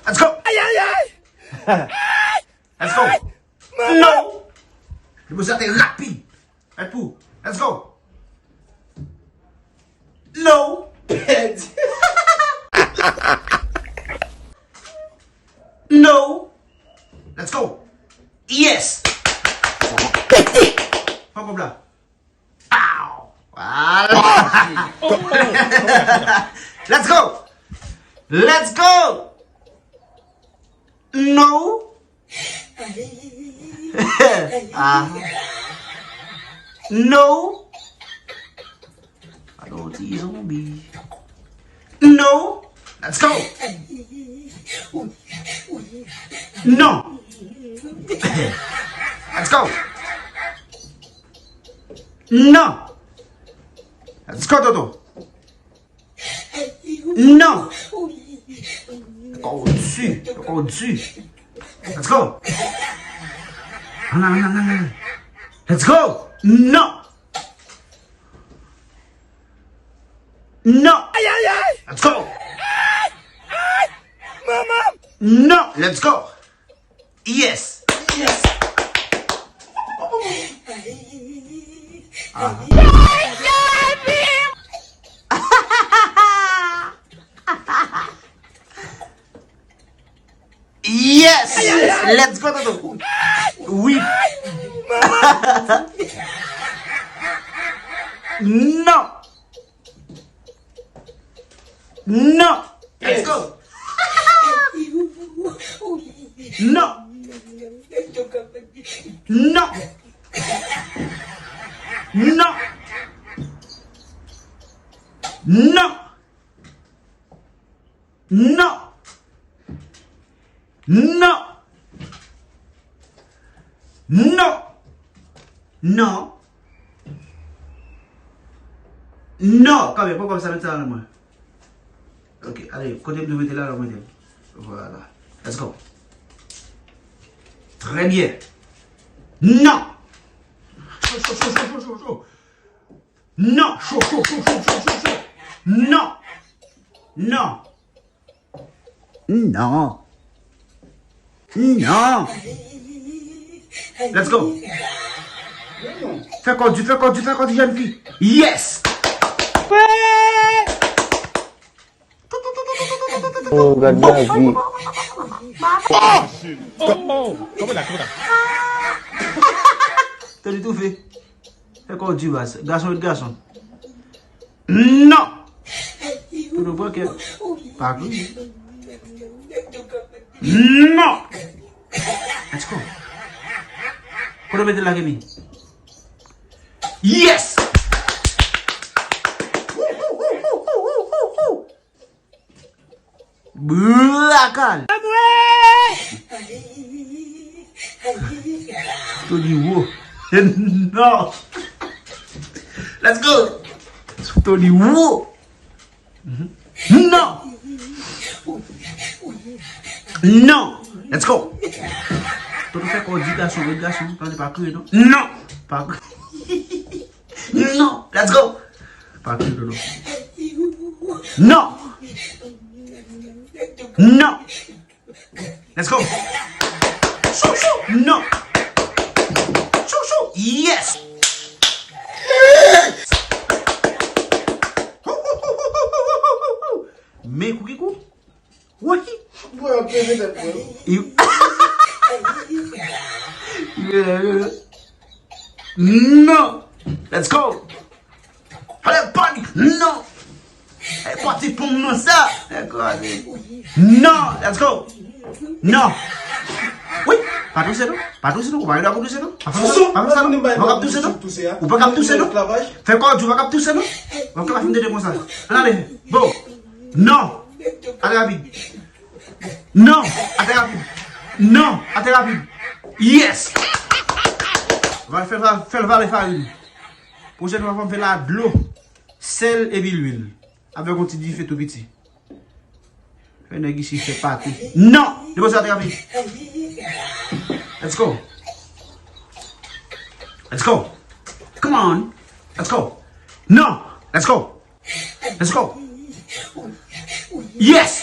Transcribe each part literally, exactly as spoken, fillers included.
Let's go! Ay, ay, ay! Let's go! No! Li pou sa te rapid. Let's go! No! No! Let's go! Yes! Pran kòb la. Pow! Voilà! Let's go! Let's go! No! Ah. No! Alò, ti zonbi. No! Let's go! No! Let's go! No! Let's go, Toto! No! Kò w di, kò w di. Let's go! Let's go! No! No! Ay, ay, ay! Let's go! Ay! Ay! Manman! No! Let's go! Yes! Yes! Ah. Yes! Let's go, Toto! Wi! No! No! Let's go! No! No! No! No! No! No! No! No! No! Kanpe, pran kòb sa, met sa nan men mwen. Ok, ale, kote m dwe mete l la, mete l. Voilà. Let's go. Très bien. No! Cho, cho, cho, cho, cho, cho, cho. Non! Cho, cho, cho, cho, cho, cho, cho. Non! Non! Non! Non! Let's go! Fè kò di, fè kò di, fè kò di, jèn fi! Yes! Oh, gad lavi. Oh, oh, oh, kòman la, kòman la? Tony toufe. Fè kò w di baz. Gason ret gason. Non! Tounou pran kè. Pa kriye. Non! Let's go. Kote w mete l la, Kemi? Yes! Brakal! Tony wo. Non! Let's go! Tony wo! Non! Non! Let's go! Toto fè kò di gason, ret gason, tande pa kriye non. Non! Pa kriye. Non! Let's go! Pa kriye Toto. Non! Non! Let's go! Chou chou! Non! Chou chou! Yes! Men kou ki kou? Woy! Bro, yo peze tèt mwen. Non! Let's go! Ale pati! Non! E pati pou mwen sa! E kraze! Non! Let's go! Non! Wi! Pa touse non! Pa touse non! Ou pa gen dwa pou touse non! Pa fè sa non! Ou pa kab touse non! Ou pa kab touse non! Fè kò di ou pa kab touse non! Ou pa kab fin tete konsa! Ann ale! Bon! Non! Ale rapid! Non! Atè rapid! Non! Atè rapid! Yes! Fè l vale farin! Pwochèn fwa fò m fè l a dlo, sèl epi lwil. Avèk yon ti dife tou piti. Fè nèg isi fè pate. Non! Depoze atè rapid. Let's go. Let's go. Come on. Let's go. Non! Let's go. Let's go. Yes!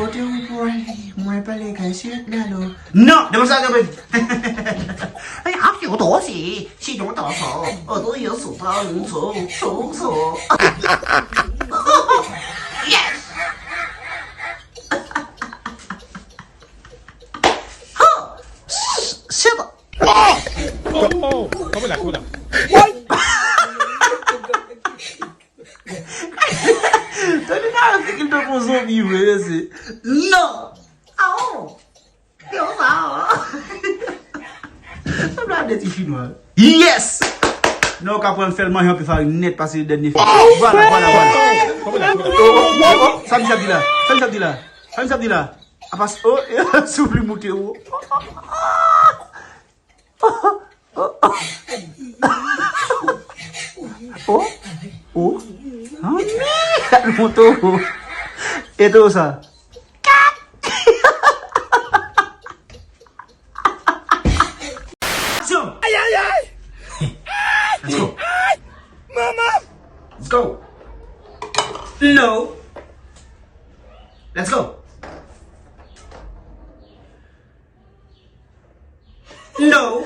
Kote ou pwale? Mwen pale kay Sirèt Dalo. Non, demen sa demen. Ay, ap yo to si, si yo to so. O to yo so pa un so, so, so. Yes. Ha! Shit! Oh! Oh! Kòman la, kòman la? Tande nan yo se ki l tankou zonbi vre, mesye. Non! Awo! Yo sa, oh! Sanble a de ti chinwa. Yes! Non, ou ka pran fè l manje anpil farin nèt pase dènye fwa. Vwala, vwala, vwala. Oh, oh, oh, oh, oh. Sa misye ap di la? Sa misye ap di la? Sa misye ap di la? Apa, oh, souf li moute, oh. Oh, oh. An, gad moto. E to sa. Aksyon! Ay, ay, ay! Let's go. Ay! Manman! Let's go. No. Let's go. No.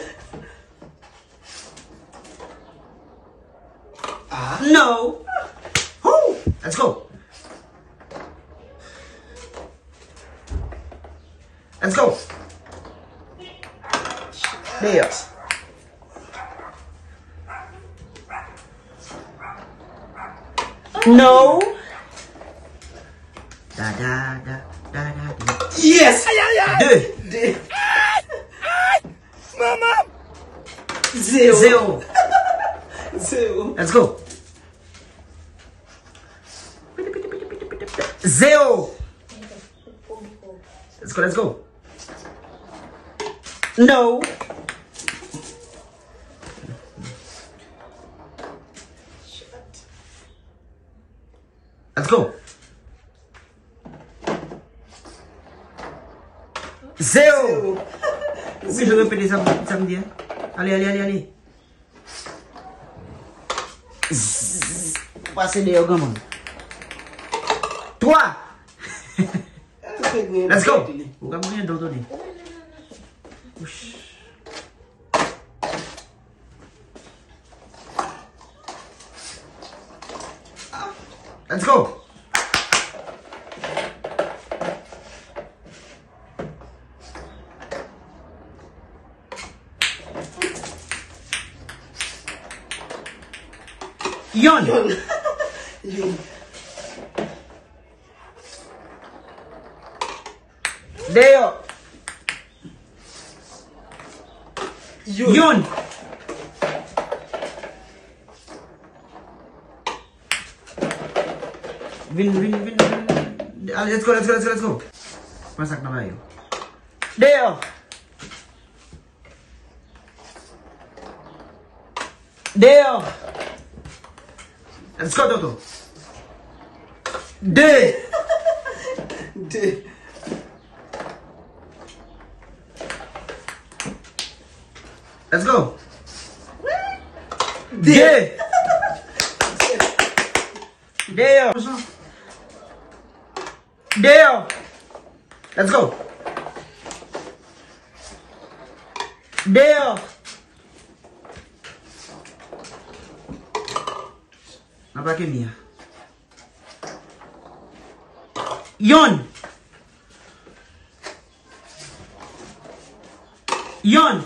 Ah. No. Woo. Let's go. Let's go. Deyò. No. Da, da, da, da, da, da. Yes! Ay, ay, ay! De. De. Manman! Zero. Zero. Zero. Let's go. Zero. Let's go, let's go. No. Let's go. Zero. Ou ki repete sa, sa m di a? Ale, ale, ale, ale. Zzz. Ou pase deyò granmoun. Twa. Let's go. Ou ka mouye do tande. Ouch. Let's go. Yonn. Yonn. Yonn. Deyò. Yonn. Yonn. Vin, vin, vin, vin. Allez, let's go, let's go, let's go, let's go. Pran sa k nan bagay yo. Deyò. Deyò. Let's go, Toto. De. De. Let's go. De. Deyò. Deyò. Let's go. Deyò. Nan pake mi a. Yonn. Yonn.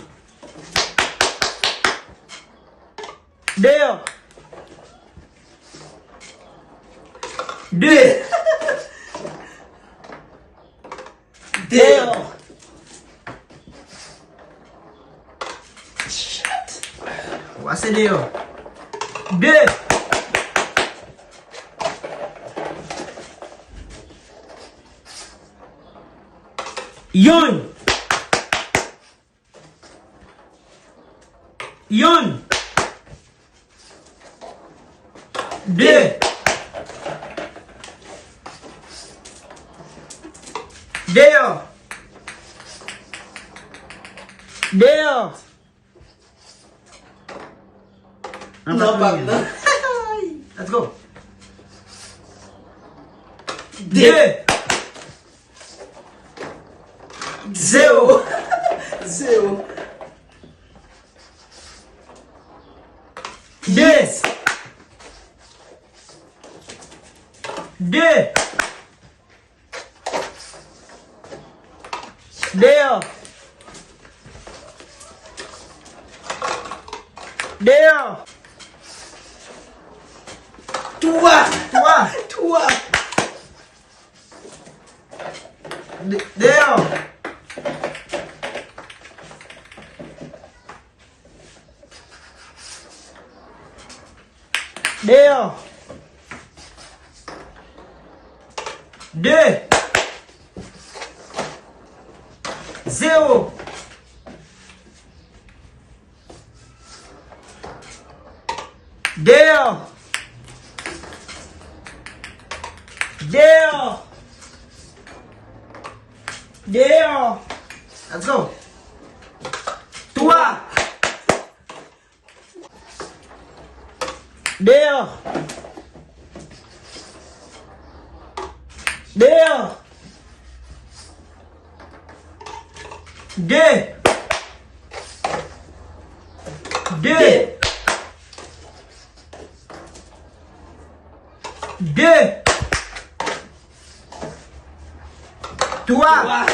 Deyò. De. Deyò. Shit. Wa se deyò. De. Yonn. Yonn. De. Deyò. Deyò. Non, pa nan. Let's go. De. De. Zewo. Zewo. De. De. Deyò. Deyò. Twa. Twa. Twa. De-, deyò. Deyò. De. Zewo. Deyò. Deyò. Deyò. Let's go. Twa. Deyò. Deyò. De. De. De. De. Twa. Twa.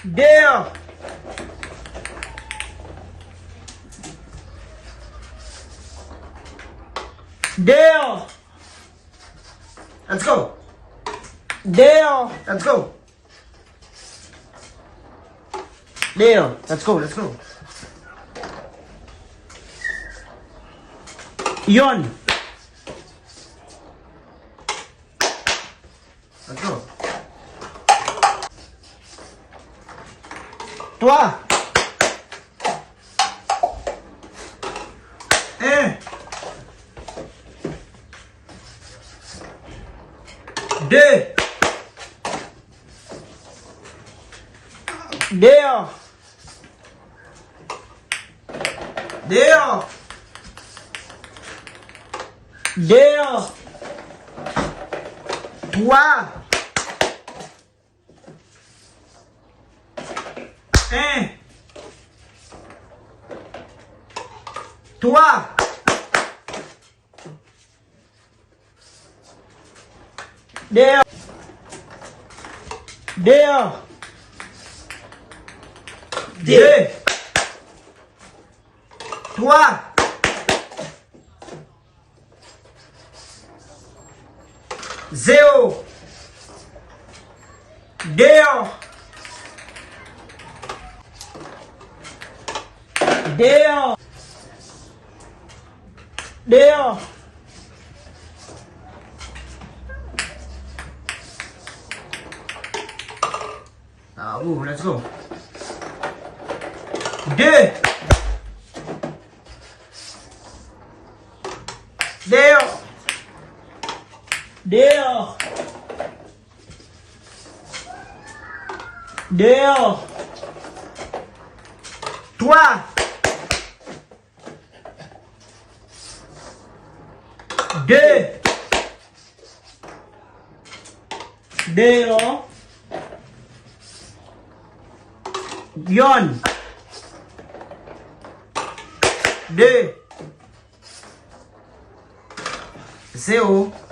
Deyò. Deyò. Let's go. Deyò. Let's go. Deyò. Let's go, let's go. Yonn. Let's go. Twa. En. De. Deyò. Deyò. Deyò. Twa. En. Twa. Deyò. Deyò. De. De. Twa. Zewo. Deyò. Deyò. Deyò. Ah, oh, let's go. De. Deyò. Deyò. Deyò. Twa. De. Deyò. Yonn. De. Zewo.